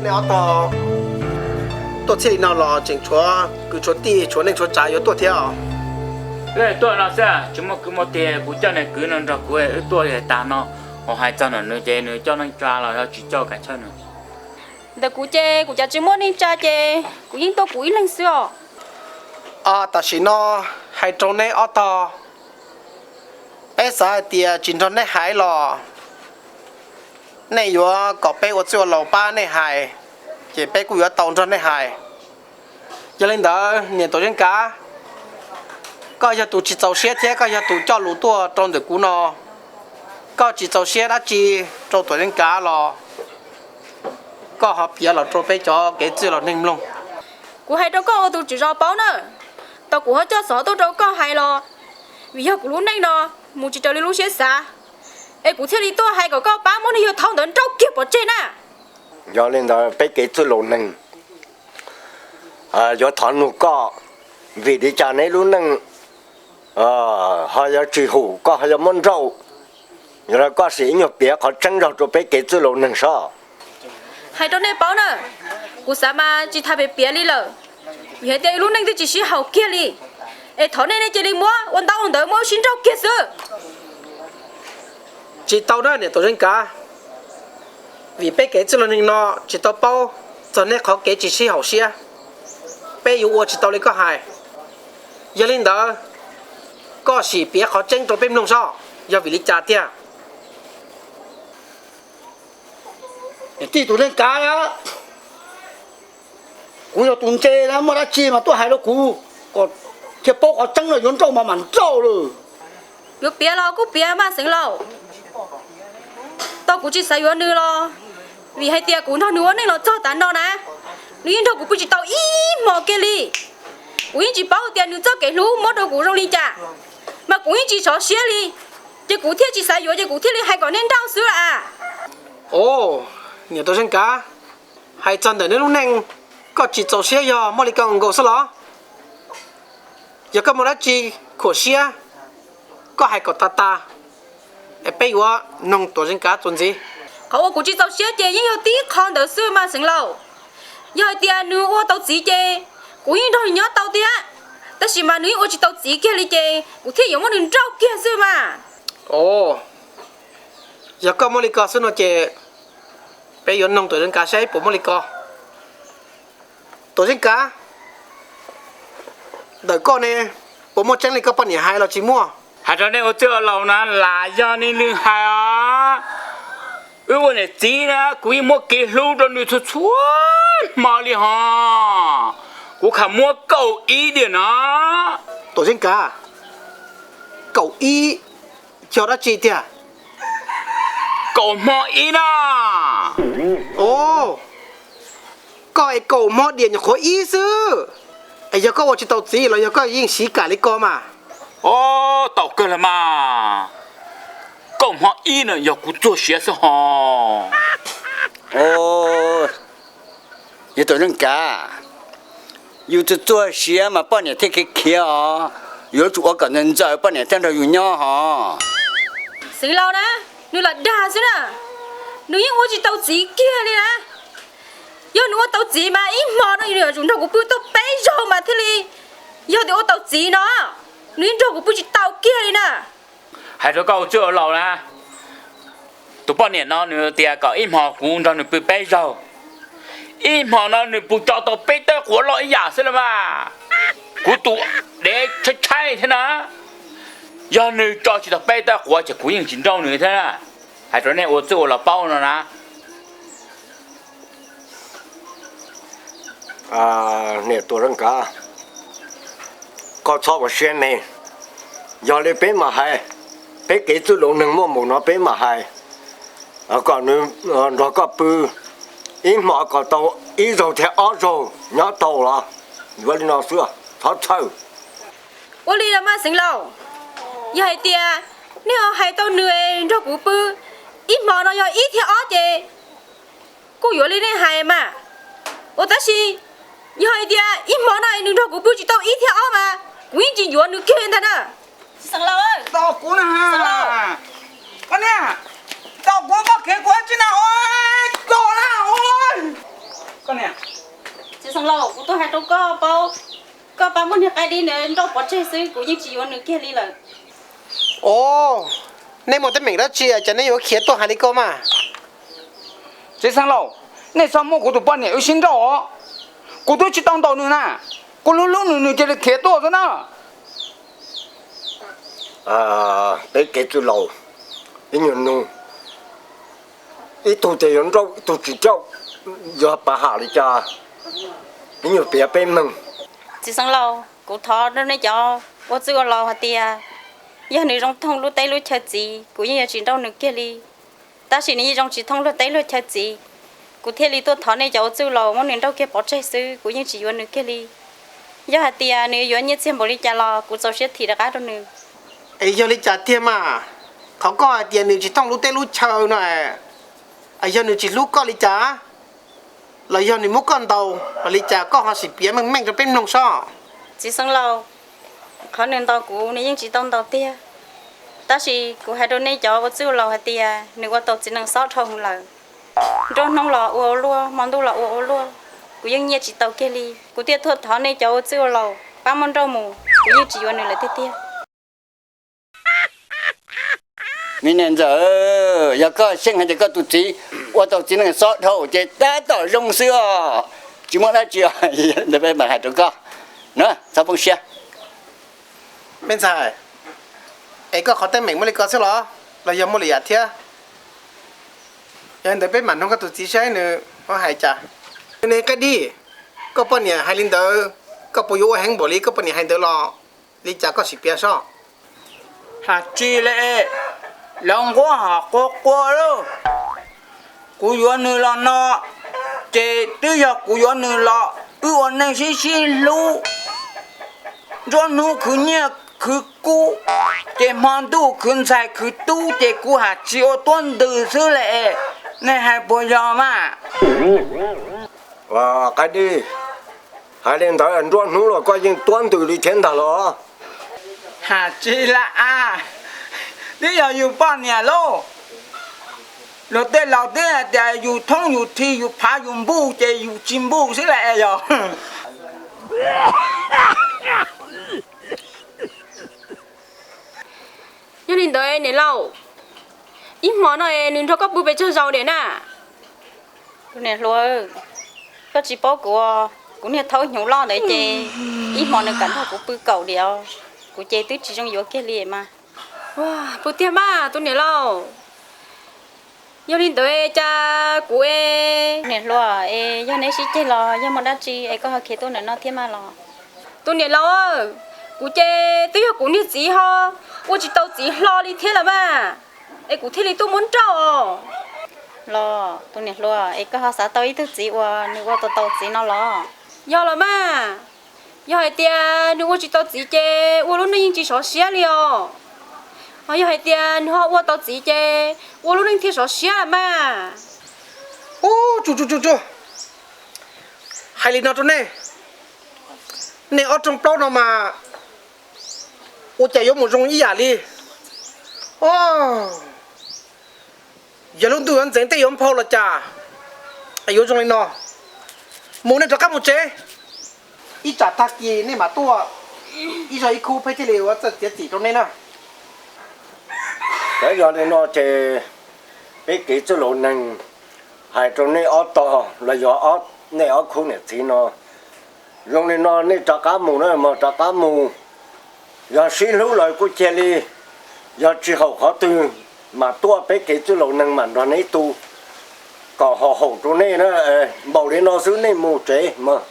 Nej ob tog tuaj txhiaj li no los tseem tshuav kwv tshuav tij tshuav neej tshuav tsav yuav tuaj thiab os. Wb tuaj no xwb, tsis muaj kwv muaj tij, kuv coj niag kwv no nrog kuv wb tuaj tag no. Ho hais txog nws ces nws coj neej tsa los yog tsis coj kav tsij nws. Ntawm kuv ces kuv cas tsis muaj neej tsa ces kuv yeej tuaj kuv ib leeg xwb os. Tam sim no hais rau neb ob tog, peb xav hais tias tsis nrog neb hais los nej yuav kom peb ua txwj ua laus pab nej hais, ces peb kuj yuav tau nrog nej hais. Yog li ntawd niam Tuam Zeej Kav, koj yog tus tsis txaus siab thiab koj yog tus coj lus tuaj rau ntawm kuv no, koj tsis txaus siab dab tsi rau Tuam Zeej Kav los koj ho piav los rau peb cov kev txwj laus neeg mloog. Kuv hais rau koj ua tus tswv zos paub na, tau kuv ho coj xov tuaj rau koj hais los vim yog kuv lub neej no mus tsis raws li lub siab xav, es kuv thiaj li tuaj hais kom koj pab muab niag yawg thaub ntawd nrauj kiag pov tseg na. Yog li ntawd peb kev txwj laus neeg yuav thov nug koj, vim li cas neb lub neej ho yuav tsis hum koj ho yuav muab nrauj? Yog li koj sim ib nyuag piav qhov tseeb zog rau peb kev txwj laus neeg sob. Hais rau nej paub na, kuv xav mas tsis tas piav piav li lawm, vim hais tias wb lub neej twb tsis sib haum kiag li, es thov nej nej cia li muab ua ntaub ua ntawv muab wb sib nrauj kiag xwb. Tsis tau na niam Tuam Zeej Kav, vim peb kev txwj laus neeg no tsis tau paub txog nej qhov kev tsis sib haum siab, peb yuav ua tsis tau li koj hais. Yog li ntawd, koj sim piav qhov tseeb rau peb mloog sob, yog vim li cas tiag? Niam tij Tuam Zeej Kav, kuv yog tus ntse na, muaj dab tsi mas tuaj hais rau kuv kom thiaj paub qhov tseeb los yuav nrauj mas mam nrauj lawm. Yuav piav los kuj piav mas Xeev Laus, tau kuv tsis xav yuav nws los vim hais tias kuv nrog nws ua neej los txog tav no na, nws yeej nrog kuv pw tsis tau ib hmo kiag li. Kuv yeej tsis paub tias nws txoj kev hlub muab rau kuv zoo li cas, mas kuv yeej tsis sov siab li, ces kuv thiaj tsis xav yuav ces kuv thiaj li hais kom nej nrauj xwb a. Os, niam Tuam Zeej Kav, hais txog ntawm neb lub neej, koj tsis txaus siab yog muaj li ko nkaus xwb los? Yog koj muaj dab tsi khuam siab, koj hais kom tag tag, es peb yuav noog Tuam Zeej Kav txuas ntxiv. Qhov uas kuv tsis txaus siab ces yeej yog tib qho ntawd xwb mas Xeev Laus. Yog hais tias nws ua tau txiv ces kuv yeej nrog nws nyob tau tiag, tab sis mas nws yeej ua tsis tau txiv kiag li ces kuv thiaj yuav muab nws nrauj kiag xwb mas. Os, yog koj muaj li ko xwb no ces peb yuav noog Tuam Zeej Kav saib puas muaj li ko. Tuam Zeej Kav, ntawm koj ne, puas muaj tseeb li koj poj niam hais los tsis muaj? Hais rau nej ua txwj ua laus na, lam yog li nws hais os. Wb ua niam txiv na, kuv yeej muab kev hlub rau nws txhua txhua hmo li hos. Kuv khav muab kaum ib diam no. Tuam Zeej Kav, kaum ib yog dab tsi tiag? Kaum hmo ib na. Os, koj es kaum hmo diam nyuam qhuav ib xwb, es yog koj ua tsis tau txiv los yog koj yeej siv kam li ko mas? Os, tau kawg los mas, kaum hmo ib no yog kuv txuag siav xwb hos. Yog Tuam Zeej Kav, yus txuag txuag siav mas poj niam thiaj khiav khiav os, yuav tsum ua kom ntxaws ntxaws poj niam thiaj nrog yus nyob hos. Xeev Laus na, nws lam dag xwb na, nws yeej ua tsis tau txiv kiag li na. Yog nws ua tau txiv mas ib hmo no nws yuav tsum nrog kuv pw tau peb zaug mas thiaj li, yog tias ua tau txiv no, nws yeej nrog kuv pw tsis tau kiag li na. Hais rau koj ua txwj ua laus na, tus poj niam no nws tias kom ib hmo kuv nrog nws pw peb zaug, ib hmo no nws puas tso tau peb tawb quav loj ib yam xwb los mas. Kuv tus dev tshaib tshaib thiab na, yog nws tso tsis tau peb tawb quav ces kuv yeej tsis nrauj nws thiab na. Hais rau nej ua txwj ua laus paub no na. Niam Tuam Zeej Kav, koj txhob ua siab me, yog li peb mam hais, peb kev txwj laus neeg muaj mus no peb mam hais, kom nws nrog koj pw ib hmo kom tau ib zaug thiab ob zaug nyob tau los yuav li no xwb, txhob txhawj. Ua li los mas Xeev Laus, yog hais tias nej ho hais tau nws nrog kuv pw ib hmo no yog ib thiab ob ces kuj yuav li nej hais mas. Ua tab sis yog hais tias ib hmo no nws nrog kuv pw tsis tau ib thiab ob mas kuv yeej tsis yuav nws kiag ntag na. Tos kuv na, koj niam, tos kuv, koj khiav kuv tsis na, ua, tos na, ua. Txiv xeev laus, kuv tuaj hais rau koj paub, koj pab muab niag Qaib Dib nws nrauj pov tseg xwb, kuv yeej tsis yuav nws kiag li lawm. Os, nej muaj teeb meem dab tsi cas nej yuav khiav tuaj hais li ko mas? Txiv xeev laus, nej txhob muab kuv tus poj niam wb sib nrauj os. Kuv twb tsis tau ntaus nws na, kuv hlub hlub nws, nws cia li khiav tuaj xwb na. Peb kev txwj laus, ib nyuag nug, ib tug tias yuav nrauj ib tug tsis nrauj, yuav pab ham li cas? Ib nyuag piav peb meeg. Txiv xeev laus, kuv thov rau nej cov ua txwj ua laus hais tias yog nws zoo thooj lub teb lub chaw txiv, kuv yeej yuav tsis nrauj nws kiag li. Tab sis nws yeej zoo tsis thooj luag teb luag chaw txiv, kuv thiaj li tuaj thov nej cov ua txwj laus muab nws nrauj kiag pov tseg xwb, kuv yeej tsis yuav nws kiag li. Yog hais tias nws yuav nyiaj txiag npaum li cas los kuv txaus siab thim rov qab rau nws. Es yog li cas tiag mas? Qhov koj hais tias nws tsis thooj lub teb lub chaw no, yog nws tsis hlub koj li cas? Los yog nws muab koj ntaus los li cas, koj ho sim piav meej meej rau peb mloog sob. Txiv xeev laus, qhov nws ntaus kuv nws yeej tsis tau ntaus tiag, tab sis kuv hais rau nej cov ua txwj ua laus hais tias nws ua tau txiv nees xob dhau hwv lawm. Nruab hnub los ua ua luaj, hmo ntuj los ua ua luaj, kuv yeej nyiaj tsis tau kiag li. Kuv thiaj tuaj thov nej cov ua txwj ua laus pab muab nrauj mus, kuv yeej tsis yuav nws lawm tiag tiag. Me niam ntxawm, yog koj xyeej hais tias koj tus txiv ua tau txiv nees xob dhau ces tab tom zoo xwb os, tsis muaj dab tsi os. Ntawd peb mam hais rau koj na, txhob poob siab. Me ntxhais, es koj qhov teeb meem muaj li ko xwb los, los yog muaj lwm yam thiab? Yog li ntawd peb mam noog koj tus txiv saib nws ho hais cas. Nws ne Qaib Dib, koj poj niam hais li ntawd, koj puas yuav ua heev npaum li koj poj niam hais ntawd los li cas, koj sim piav sob. Hais tsis li, lawv nquab hais qua qua lauj. Kuv yuav nws los no, ces twb yog kuv yuav nws los wb ua neej sib sib hlub, nruab hnub khwv nyiaj khwv kub, ces hmo ntuj khwv ntxhais khwv tub, ces kuv hais tsis ua tuab ntws xwb li. Nej hais puas yog mas? Qaib Dib, hais li ntawd nruab hnub los koj yeej tuab ntws li thiab ntag los? Hais tsis li as, twb yog yus poj niam lauj. Luag tej laus twb hais tias yus thoob yus thi yus phav yus npuj ces yus tsis npuj xwb li yog. Yog li ntawd niam laus, ib hmo no nws nrog koj pw pes tsawg zaus diam na? Tus niam hluas, koj tsis paub kuv, kuv niag thaub hnyuv loj ntawd ces ib hmo nws kam nrog kuv pw kaum diam, kuv ces twb tsis zoo yuav kiag li mas. Puas tiag mas tus niam laus? Yog li ntawd cas kuv e... Niam hluas, es yog neb sib ceg los yog muaj dab tsi es koj ho khiav tuaj ntawm no thiab mas los? Tus niam laus, kuv ces twb yog kuv niag txiv ho ua tsis tau txiv hlo li thiab los mas, es kuv thiaj li tuaj muab nrauj. Los tus niam hluas, es koj ho xav tau ib tug txiv uas nws ua tau tau txiv no los? Yog los mas, yog hais tias nws ua tsis tau txiv ces ua lub neej yeej tsis sov siab li os. Ho yog hais tias nws ho ua tau txiv ces ua lub neej thiaj sov siab mas. Ub, tsu tsu tsu tsu, hais li no rau nej, nej ob rooj plaub no mas ua cas yuav mus zoo ib yam li. Yog lub ntuj yuav ntxeev tej yuav nphau los cas yuav zoo li no. Mus, nej rov qab mus tsev, ib tsam tag kis nej mam tuaj, ib zaug ib khub peb thiaj li ua txawj txiav txim rau nej na. Yog li no ces peb kev txwj laus neeg hais rau nej ob tog los yog nej ob khub niam txiv no, zoo li no nej rov qab mus na, mas rov qab mus. Yog sib hlub lawm kuj cia li, yog tsis haum qhov twg mas tuaj peb kev txwj laus neeg mam nrog neb tu kom haum haum rau nej na. Npaum li no xwb, nej mus tsev mas.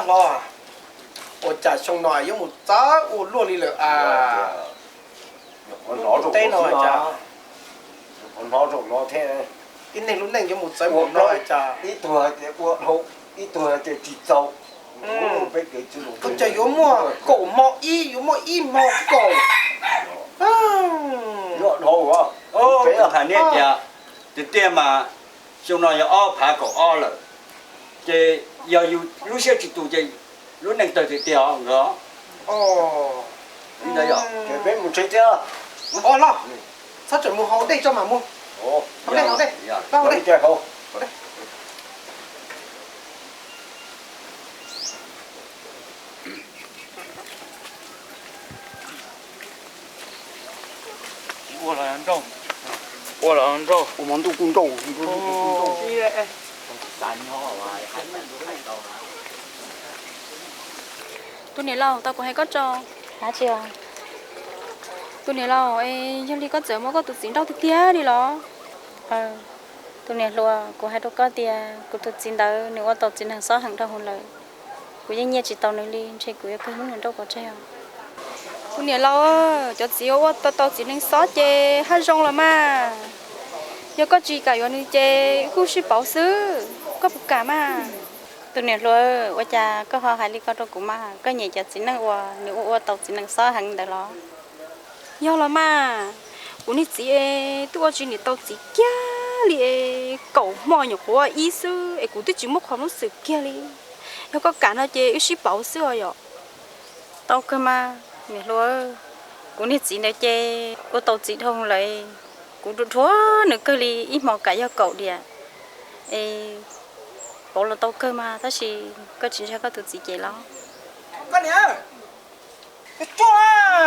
Los, ua cas xyoo no yuav mus txawv ua luaj li lawm as. Teb no cas, tib neeg lub neej yuav mus txawv ua no cas. Ib tug hais tias ua dhau, ib tug hais tias tsis txaus. Ua cas yuav muaj kaum hmo ib, yuav muaj ib hmo kaum. Peb hais nej tias, tiag tiag mas xyoo no yog ob phav kaum ob lawm, ces yog yus lub siab tsis tus ces lub neej tawg tiag tiag os nkawd. Ib ntawd yog, ces peb mus tsev thiab. Ua los, txhob tseem mus haus dej tso mas mus. Haus dej, haus dej, haus dej. Ua los nrauj, ua los nrauj, ua mov ntuj kuj nrauj. Tus niam laus, tau kuv hais koj tso. Tus niam laus, yog li koj txawm muab koj tus txiv nrauj tiag tiag li los? Tus niam hluas, kuv hais rau koj tias kuv tus txiv ntawd nws ua tau txiv nees xob heev rau hauv lawm. Kuv yeej nyiaj tsis tau nws li, ntshe kuv yuav kawg muab nws nrauj pov tseg os. Tus niam laus, cov txiv ua tau txiv nees xob ces haj zoo los mas. Yog koj tsis kam yuav nws ces kuj sib pauv xwb, koj puas kam mas? Tus niam hluas, ua cas koj ho hais li ko rau kuv mas? Koj nyiam cov txiv neej uas nws ua ua tau txiv nees xob heev ntawd los? Yog los mas, kuv niag txiv es twb ua tsis niam tau txiv kiag li es kaum hmo nyuam qhuav ib xwb es kuv twb tsis muaj qhov lub xwm kiag li. Yog koj kam no ces wb sib pauv xwb os yom. Tau kawg mas niam hluas, kuv niag txiv ntawd ces ua tau txiv dhau lawm, kuv dhuav dhuav nws kawg li, ib hmo kam yog kaum diam. Es pauv los tau kawg mas, tab sis koj tsis ntseeg koj tus txiv ces los? Koj niam, tsuag